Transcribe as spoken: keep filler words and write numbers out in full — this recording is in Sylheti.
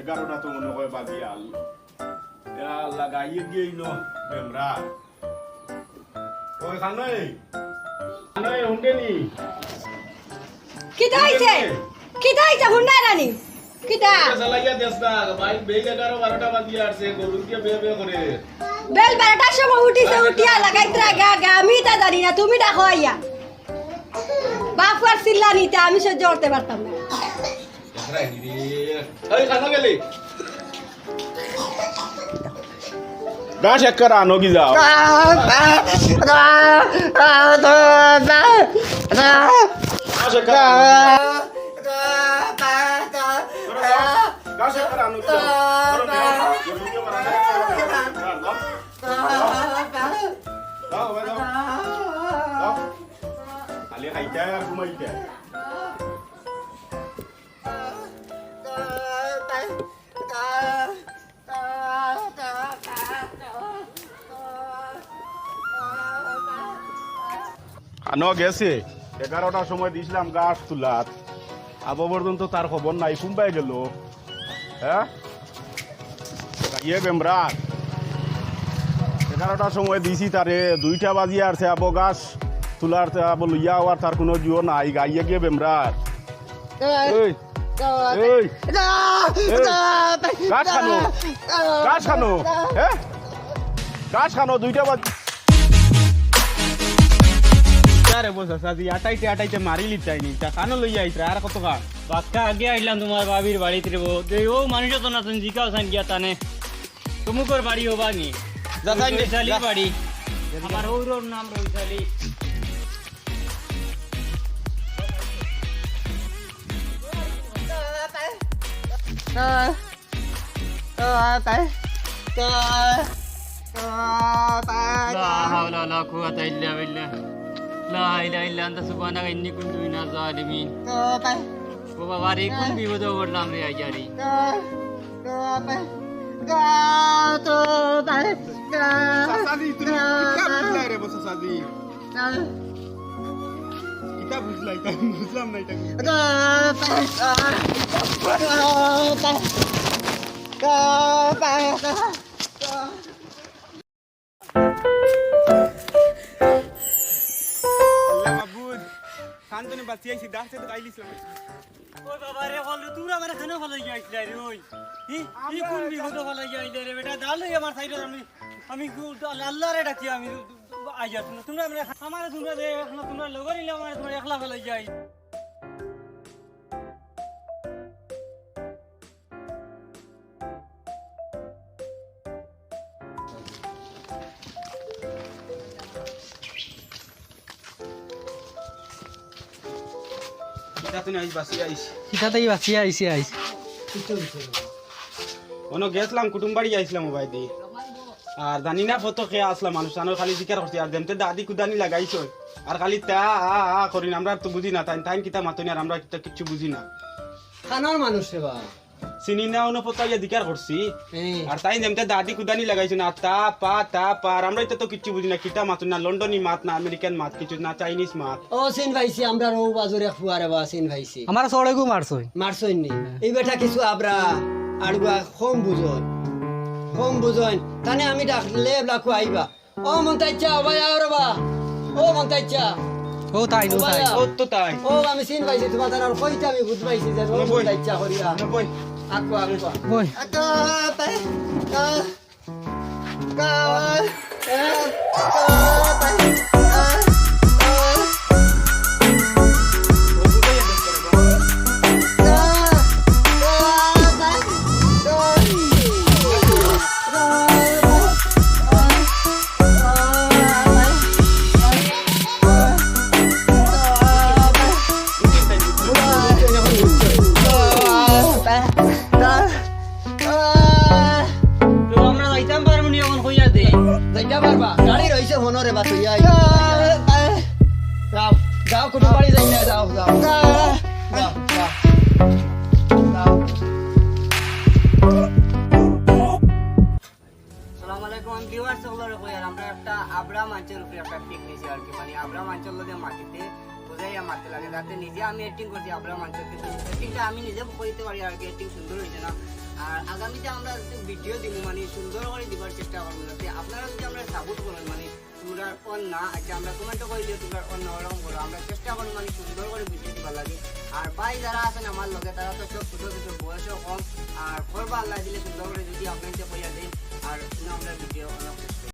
এগারোটা তো মনে হয় বাজিয়ার। ইয়া আল্লাহ, গাইয়ে গিয়ে ইনো বেমরা। ওই খানো, এই। খানো, এই, হুনকে নি? কিতা অইছে? কিতা অইছে? হুনরায় না নি? কিতা? এটা চালাইয়া দেস না, ভাই, বেইল এগারো বারোটা বাজিয়া আছে, গরু দিয়ে বে বে করে। বেইল বারোটার সময় উঠিছে, উঠিয়া লাগাইতরা গা, গা, আমি তা জানি না, তুমি ডাকো আইয়া। বাফ আর চিল্লা নিতে আমি সহ্য করতে পারতাম না। এই, খানো গেলি? ঘাস এক কাড়া আনো কি যাও। ঘাস এক কাড়া আনো। ঘাস এক কাড়া আনো কি যাও। যাও, যাও, যাও। খালি খাইতে আর ঘুমাইতে। আনো গেছে, এগারোটার সময় দিছিলাম ঘাস তুলাত, আবো পর্যন্ত তার খবর নাই, কুনবায় গেল? হ্যাঁ, ইয়ে বেমরা, এগারোটার সময় দিছি তারে, দুইটা বাজিয়া আছে, আবো ঘাস তুলার আবো লইয়া আওয়ার তার কুনু জুয়ো নাই, গাইয়ে গিয়ে বেমরা। এই, এই, এই, ঘাস খানো, ঘাস খানো, হ্যাঁ? ঘাস খানো, দুইটা বাজ-, আরে বস, চাচি, আটাইতে আটাইতে মারি লিতাই নি, তা খানো লইয়া আইতরা, আর কত খা? বাক্কা আগে আইলাম তোমার ভাবির বাড়িত রে বো, এই ও মানুষ তো না, তুমি জিকাও সান গিয়া তানে, তুমুকর বাড়ি হবা নি? যা সান দে, রইছালি যা। বাড়ি, আমার হৌরর নাম রইছালি। لا حول ولا قوة إلا بالله. لا إله إلا أنت سبحانك إني كنت من الظالمين. ও বাবা রে, কোন বিপদো পড়লাম রে আইয়ারি। চাচাজি, তুমি কিতা বুঝলাই রে বো চাচাজি? কিতা বুঝলাই? ইতা আমি বুঝলাম না, ইতা কি? আল্লাহ মাবুদ, শান্তনু বাঁচিয়ে আইছি, ডাকছে তো গাইলিস না। ওই বাবা রে, বল রে, তোমরা আমার এখানে ফালাই গিয়ে আইছিলে রে, ওই। ই, ই কোন বিপদে ফালাই গিয়ে আইলে রে বেটা? ডাল হয়ে আমার সাইডে আমি, আমি আল্লাহরে ডাকি আমি। আইয়া তোমরা, তোমরা মানে আমারে তোমরা যে এখন তোমরা লগর নিলে আমারে তোমরা একলা ফালাই যাই। কিতা তুই আইস বাসি আইস। কিতা তাই বাসি আইসি আইস। অনো গেছলাম, কুটুম বাড়ি আইছলাম ও ভাই দি। আর জানি না ফটো কে আসলাম, মানুষ আনোর খালি জিকার করছি। আর যেমতে দাদি কুদানি লাগাইছইন। আর খালি তা আ আ করিন, আমরা তো বুঝি না, তাইন, তাইন কিতা মাতইন আর আমরা কিতা কিচ্ছু বুঝি না। খানোর মানুষ রে বা। চিনি না, অনো ফটো আইয়া জিকার করছি। হ্যাঁ। আর তাইন যেমতে দাদি কুদানি লাগাইছইন, আর তা পা তা পা, আর আমরা ইতা তো কিচ্ছু বুঝি না, কিতা মাতইন না, লন্ডনি মাত না, আমেরিকান মাত, কিছু না, চাইনিজ মাত। ও, চিন পাইছি, আমরার অউ বাজুর এক ফুয়ারে বা, চিন পাইছি। আমারে চড়েগু মারছইন। মারছইন নি? হ্যাঁ। ই বেটা কিছু আবরা, আড়ুয়া কম বুঝইন। কম বুঝইন। তানে আমি ডাকলে এবলা কো আইবা। ও মন্তাইচ্ছা, ও ভাই, আও রে বা। ও মন্তাইচ্ছা। ও তাই, ও ও ভাই, তাই। আও। ও তো তাই। ও আমি চিন পাইছি, তুমার তান আর কইতে আমি বুঝ পাইছি যে ও নব্বই। মন্তাইচ্ছা করিয়া। নব্বই। আকো, আকো। ওই। আকো, তাই। আ। তো আমরা যাইতাম পারমু নি অখন কইয়া দে। যাইতাম পারবা? গাড়ি রইছে হনো রে বাসু, ইয়া, ইয়া। যাও, যাও, কুটুম বাড়ি যাই না, যাও, যাও। যাও, যাও। যাও। আসসালামু আলাইকুম, আমি viewers সকলরে কই, আর আমরা একটা আবরা মানষর উপরে একটা pic নিছি আর কি, মানে আবরা মানষর লগে মাটিতে বুঝাইয়া মারতে লাগে, যাতে নিজে আমি acting করছি আবরা মানষর, কিন্তু actingটা আমি নিজে কইতে পারি আর কি, acting সুন্দর হইছে না। আর আগামীতে আমরা ভিডিও দিব, মানে সুন্দর করে দিবার চেষ্টা করবো, যাতে আপনারা যদি আমরা সাপোর্ট করেন, মানে তোমরা অন না, আচ্ছা আমরা কমেন্টও করে দিও তোমরা অন না, ওরকম করো, আমরা চেষ্টা করবো মানে সুন্দর করে ভিডিও দিবার লাগে। আর ভাই যারা আছেন আমার লগে, তারা তো সব ছোট ছোট, বয়সও কম, আর করবা আল্লাহ দিলে সুন্দর করে যদি আপনাদের কইয়া দেন, আর শুনে আমরা ভিডিও অনেক